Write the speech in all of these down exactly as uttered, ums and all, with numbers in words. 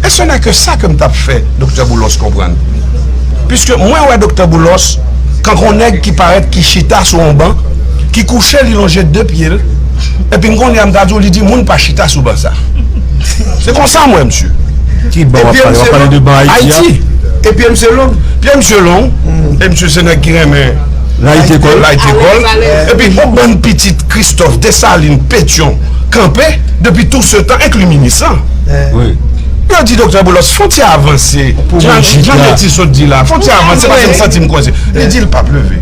E ce n'est que ça ke m t ap fè Doktè Boulos konprann. Piske mwen wè Doktè Boulos kankou yon nèg ki parèt, ki chita sou yon ban, ki kouche, li lonje de pye l, epi m konnen a m ta di w, li di moun pa chita sou ban sa. Se konsa m wè misye. Ki ban w ap pale? W ap pale de ban Ayiti a? Ayiti. E pye misye long. Pye misye long. E misye se nèg ki renmen layite kò l. Layite kò l. Epi yon bann pitit Kristòf, Desalin, Petyon kanpe depi tou se tan, enkli minis lan. Wi. Yo di Doktè Boulos, fon ti avanse. Jan Meti sot di la, fon ti avanse, paske m santi m kwèze. Li di l p ap leve.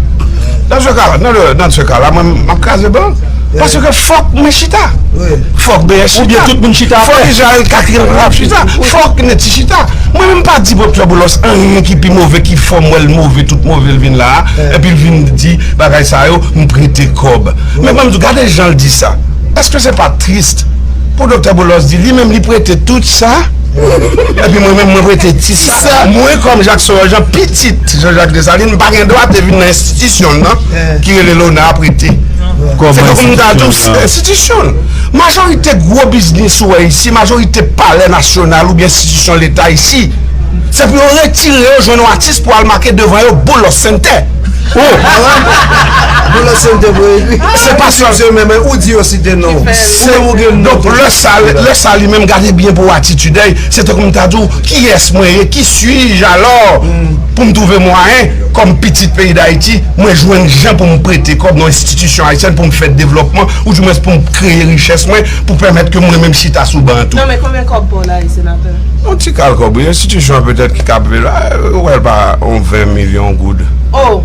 Dans ce cas, dans le, dans ce cas là, mwen, m ap kraze ban. Paske fòk mwen chita. Fòk B S chita. Oubyen tout moun chita. Fòk Israël Catherine ap chita. Fòk Neti chita. Mwen menm pa di Doktè Boulos anyen ki pi move, ki fò m wè l move, tout move l vin la a. Epi l vin di bagay sa yo, m prete kòb. Men ban m di w, gade jan l di sa. Èske se pa tris pou Doktè Boulos di li menm li prete tout sa? Epi mwen menm mwen prete ti sa. Mwen kòm Jacques Solange, pitit Jean-Jacques Dessalines, m pa gen dwa te vin nan enstitisyon l nan ki rele Lona prete. Se tankou m ta di w, se enstitisyon l. Majorite gwo biznis ou wè isi, majorite palè nasyonal oubyen enstitisyon leta isi, se pou yo retire yo, jwenn yon atis pou al make devan yo Boulos Center. Oh! Boulos Center pou yo ekri. Se pa sèl se yo menm, ou di yo site non. Ou menm ou gen non. Donk lè sa, lè sa li menm, gade byen pou w atitid, se tankou m ta di w, kiyès mwen ye, qui suis-je alors, pou m twouve mwayen kòm pitit peyi Dayiti, mwen jwenn jan pou m prete kòb nan enstitisyon ayisyèn pou m fè devlòpman, ou dimwens pou m kreye richès mwen, pou pèmèt ke mwen menm chita sou ban an tou. Non, men konbyen kòb pa w la, senatè? Yon ti kal kòb, wi, enstitisyon an petèt ki ka peye la, ou wè l pa yon ven milyon goud. Oh!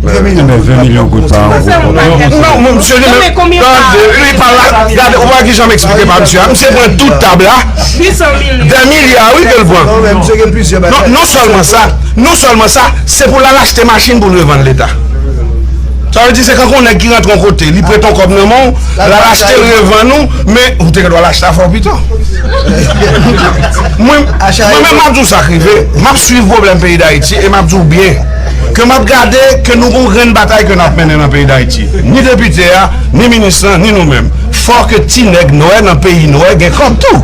Ven milyon goud pa yon gwo kòb. Non, non, misye li menm, tande, li pa la, gade, ou wè kijan m eksplike pa misye a, misye pran tout tab la, dè milya, wi, ke l pran. Non, non sèlman sa, non sèlman sa, se pou l al achte machin pou l revann leta. Sa vle di se kankou yon nèg ki rantre yon kote, li prete yon kòb nan men w, l al achte l revann ou, men ou te gen dwa al achte afè w pito. Mwen, mwen menm m ap di w sa k rive, m ap swiv pwoblèm peyi Dayiti e m ap di w byen ke m ap gade ke nou gon grenn batay ke n ap mennen nan peyi Dayiti. Ni depite a, ni minis lan, ni nou menm. Fò ke ti nèg nwè nan peyi nwè gen kòb tou.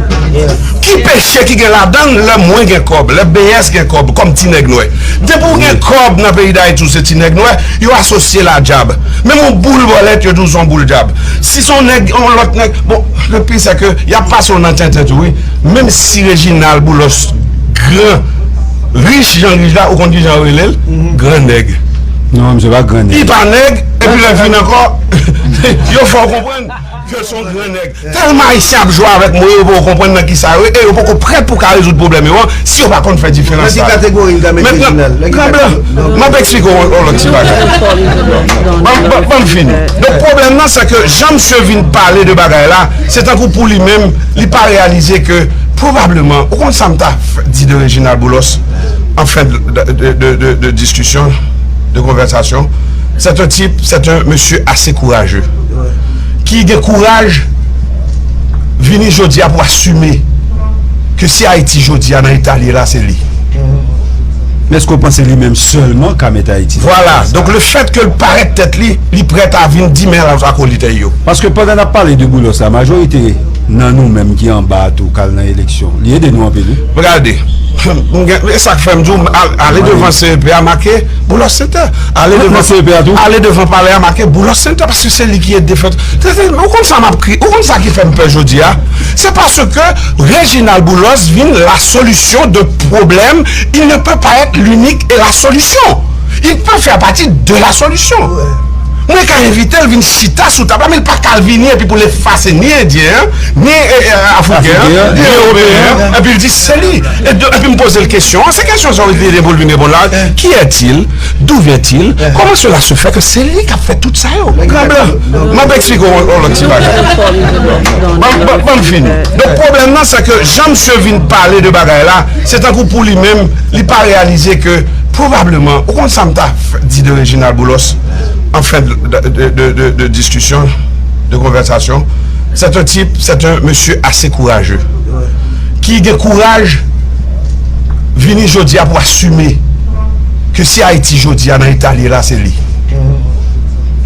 Ki peche ki gen ladan l lè mwen gen kòb, lè B S gen kòb kòm ti nèg nwè? Depi w gen kòb nan peyi Dayiti ou se ti nèg nwè, yo asosye l a dyab. Menm yon boul bòlèt, yo di w se yon boul dyab. Si se yon nèg, yon lòt nèg, bon, le pire c'est que y ap pase w nan tenten tou, wi. Menm si Reginald Boulos gran, rich jan rich la, ou konn kijan yo rele l? Gran nèg. Non, misye pa gran nèg. Li pa nèg, epi lè l vin ankò, yo fè w konprann ke l se yon gran nèg. Tèlman Ayisyen ap jwe avèk mo yo, yo poko konprann nan kisa yo ye, e yo poko prèt pou ka rezoud pwoblèm yo an, si yo pa konn fè diferans sa. Nan ki kategori l ta mete Reginald? Nan ki kategori? M ap eksplike w yon lòt ti bagay. Ban m, ban m, ban m fini. Donk, pwoblèm nan, se ke jan misye vin pale de bagay la, se tankou pou li menm, li pa reyalize ke, pwobableman, ou konn sa m ta f-, di de Reginald Boulos, en fin de, de, de, de, de discussion, de conversation, c'est un type, c'est un monsieur assez courageux, ki gen kouraj vini jodi a pou asime ke si Ayiti jodi a nan eta l ye la, se li. Men èske w panse li menm sèlman ka mete Ayiti nan eta sa? Vwala. Donk, le fait que l parèt tèt li, li prèt a vin di men a akolit yo. Paske pandan n ap pale de Boulos la, majorite nan nou menm ki anba a tou k al nan eleksyon, li ede nou anpil, wi. Gade, m gen, e sa k fè m di w, al-, ale devan C E P a make Boulos Center. Ale devan C E P a tou. Ale devan palè a make Boulos Center, paske se li ki ede fè. Ou konn sa m ap kri-, ou konn sa ki fè m pè jodi a? Se paske Reginald Boulos vin la solution de problème, il ne peut pas être l'unique et la solution. Il peut faire partie de la solution. Mwen ka envite l vin chita sou tab la, men l pa ka al vini epi pou l efase ni Endyen an, ni, e, e, Afriken an, ni Ewopeyen an, epi l di se li. E de, epi m poze l kesyon an, se kesyon sa w ede pou l vin reponn la, qui est-il? D'où vient-il? Comment cela se fait que se li k ap fè tout sa yo? Gran blan. M ap eksplike w yon lòt ti bagay. Ban m, ban m, ban m fini. Donk, pwoblèm nan, se ke jan misye vin pale de bagay la, se tankou pou li menm, li pa reyalize ke, pwobableman, ou konn sa m ta f-, di de Reginald Boulos, en fin de, de, de, de, de, de discussion, de conversation, c'est un type, c'est un monsieur assez courageux, ki gen kouraj vini jodi a pou asime ke si Ayiti jodi a nan eta l ye la, se li.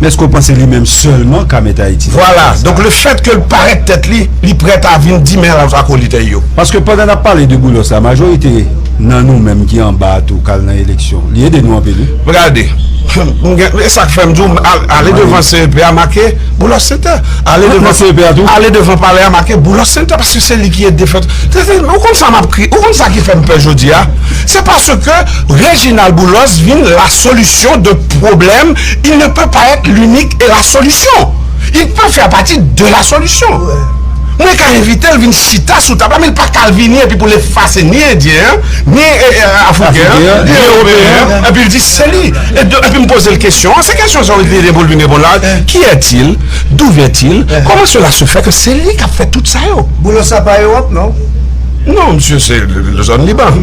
Men èske w panse li menm sèlman ka mete Ayiti nan... Vwala. Donk, lefètke l parèt tèt li, li prèt a vin di men akolit yo. Paske pandan n ap pale de Boulos la, majorite nan nou menm ki anba a tou k al nan eleksyon, li ede nou anpil, wi. Gade, e sa k fè m di w, ale devan C E P a make Boulos Center. Ale devan C E P a tou. Ale devan palè a make Boulos Center, paske se li ki ede fè. Ou konn sa m ap kriye, ou konn sa ki fè m pè jodi a? C'est parce que Réginald Boulos vin la solution de problème, il ne peut pas être l'unique et la solution. Il peut faire partie de la solution. Mwen ka envite l vin chita sou tab la, men l pa ka al vini epi pou l efase ni Endyen an, ni Afriken an, ni Ewopeyen an, epi l di se li. Epi m poze l kesyon an, se kesyon sa w te pou l vin reponn la, qui est-il? D'où vient-il? Comment cela se fait que c'est lui qui a fait tout ça yo? Boulos sa pa Ewòp, non? Non, msye, se zòn Liban.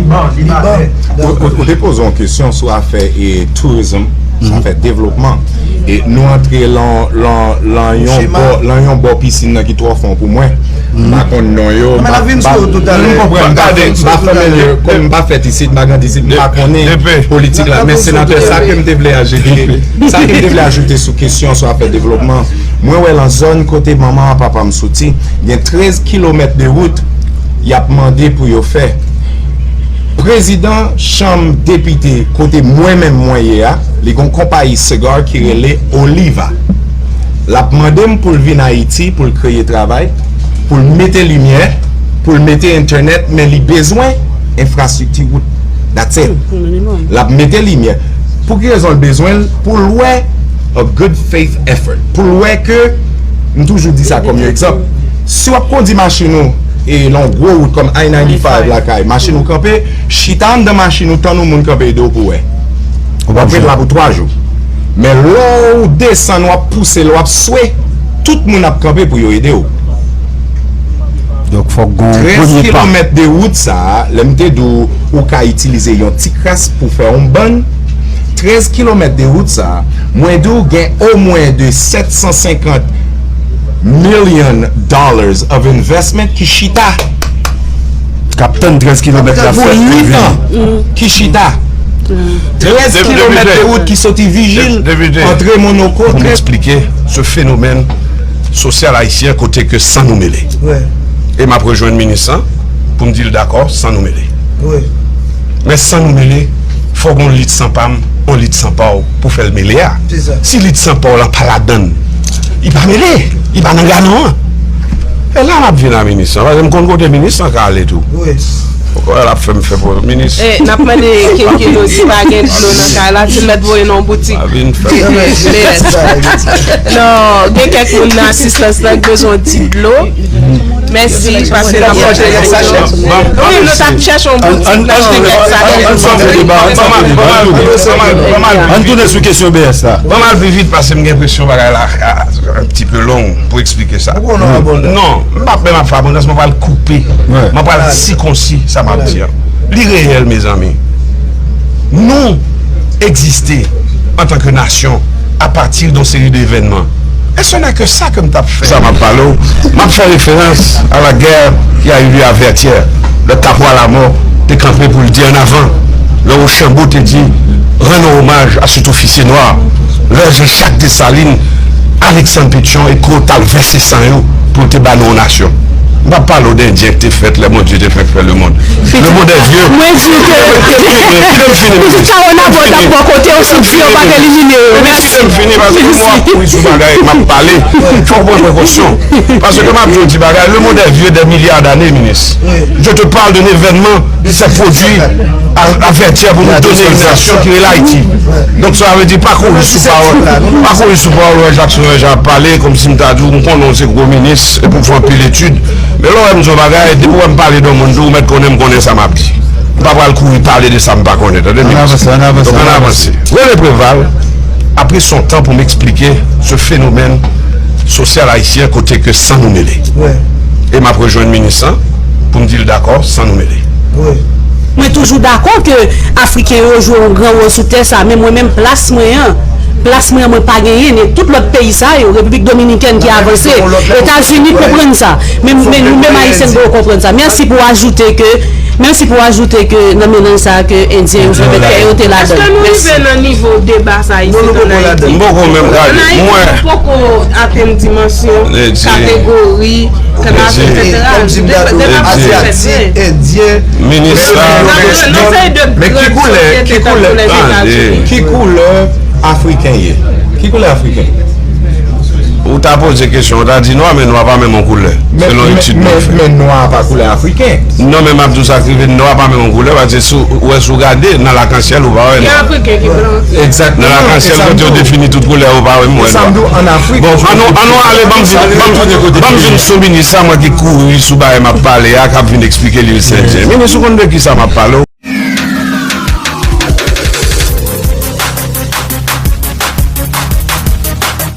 Ou te poze yon kesyon sou afè e tourism, sou afè devlopman. E nou antre lan yon bò pisin nan ki twò fon pou mwen. M pa konn non yo. M pa fèmilye, kòm m pa fèt isit, m pa grandi isit, m pa konnen politik la. Men senatè, sa ke m te vle ajoute, sa ke m te vle ajoute sou kesyon sou afè devlopman, mwen wè lan zòn kote manman an papa m soti, gen trèz kilomèt de wout y ap mande pou yo fè. Prezidan chanm depite kote mwen menm mwen ye a, li gon konpayi sigar ki rele Oliva. L ap mande m pou l vin Ayiti pou l kreye travay, pou l mete limyè, pou l mete entènèt, men li bezwen enfrastrikti wout. That's it. L ap mete limyè. Pou ki rezon l bezwen l? Pou l wè a good faith effort. Pou l wè ke, m toujou di sa kòm yon egzanp, si w ap kondi machin ou e lan yon gwo wout kòm I ninety-five lakay, machin ou kanpe, chita anndan machin ou, tann yon moun kanpe ede w pou w wè. W ap ret la pou twa jou. Men lè w desann, w ap pouse l, w ap swe, tout moun ap kanpe pou yo ede w. Donk fòk gon premye pa. Trèz kilomèt de wout sa a, lè m te di w ou ka itilize yon ti kras pou fè yon bann, trèz kilomèt de wout sa a, mwen di w gen omwen de sèt san senkant million dollars of investment ki chita. K ap tann trèz kilomèt la fèt pou vini. Ki chita. Trèz kilomèt de wout ki soti Vijil, antre Monoko. Pou m eksplike se fenomèn sosyal ayisyen kote ke san nou mele. E m ap rejwenn minis lan pou m di l dakò, san nou mele. Men san nou mele, fò gon lit san pa m, on lit san pa w pou fè l mele a. Si lit san pa w lan pa ladann, li pa mele, li pa nan galon an. E la m ap vin a minis lan, paske m konn kote minis lan ka ale tou. Ou kwè l ap fè m fè pou minis. E n ap mande King Kino si pa gen dlo nan kay la, si l mèt voye n yon boutik. Non, gen kèk moun nan asistans lan k bezwen yon ti dlo. Mèsi, paske n ap pote yon ti dlo. Wi, nou t ap chèche yon boutik nan Chimèk sa. Ann tounen sou kesyon B S la. Ban m al pi vit paske m gen enpresyon bagay la yon ti pe long pou eksplike sa. Non, m p ap menm ap fè abondans, mwen pral koupe. Mwen pral sikonsi sa m ap di an. Li reyèl, mezanmi. Nou egziste antanke nasyon apati de yon seri de evènman. E ce n'est que ça que m t ap fè. Sa m ap pale w, m ap fè referans à la guerre qui a eu lieu à Vertières. Lè Capois Lamort te kanpe pou l di an avan, lè Rochambeau te di, rend hommage à cet officier noir. Lè Jean-Jacques Dessalines, Alexandre Pétion et Cros t al vèse san yo pou yo te ba nou yon nasyon. M p ap pale w de Endyen ki te fèt lè Bondye te fèk fè lemonn. Lemonn dè vye. Mwen di w ke Kawonabo t ap bò kote w si di yo pa t elimine yo. Mèsi. Kite m fini paske m w ap kouri sou bagay m ap pale. Fò w pran prekosyon. Paske m ap di w ti bagay, lemonn dè vye dè milya dane, minis. Je te parle d'un événement qui s'est produit à, à Vertières pour nous donner une nation qui est Haïti. Donk sa vle di pa kouri sou pawòl, pa kouri sou pawòl wè Jacques Sauvage ap pale kòmsi m ta di w m konnen w se gwo minis epi w fè anpil etid. Men lè w wè m di yon bagay, depi w wè m pale de yon moun tou, ou mèt konnen m konnen sa m ap di. M pa pral kouri pale de sa m pa konnen, tande minis. Donk ann avanse. Rene Preval a pran son tan pou m eksplike ce phénomène social haïtien kote ke san nou mele. E m ap rejwenn minis lan pou m di l dakò, san nou mele. Mwen toujou dakò ke Afriken yo jwe yon gran wòl sou tè sa, men mwen menm plas mwen an, plas mwen an mwen pa genyen, men tout lòt peyi sa yo, Repiblik Dominikèn ki avanse, Etazini konprann sa, men nou menm Ayisyen nou poko konprann sa. Mèsi pou w ajoute ke Mèsi pou ajoute ke nan melanj sa a ke Endyen yo fè, mèt kè yo te ladan. Èske nou rive nan nivo deba sa isit ann Ayiti? M poko menm gade. Ann Ayiti, nou poko atenn dimansyon kategori, klas, etsetera. Deba pa fèt vre. Minis la. Nan, nan, nan seri de gran sosyete tankou Lèzetazini. Ki koulè Afriken ye? Ki koulè Afriken? Ou ta poze kesyon, ou ta di nwa, men nwa pa menm yon koulè, selon etid nou fè. Men nwa pa koulè Afriken. Non, men m ap di w sa k rive, nwa pa menm yon koulè, paske si w wè, si w gade nan lakansyèl, ou pa wè nwa. Gen Afriken ki blan. Egzakteman. Nan lakansyèl, kote yo defini tout koulè, ou pa wè m wè nwa. Bon, ann nou, ann nou ale, ban m vin, ban m, ban m vin sou minis sa, mwen ki kouri sou bagay m ap pale a, k ap vin eksplike Lil Sentyen. Minis, ou konn de kisa m ap pale?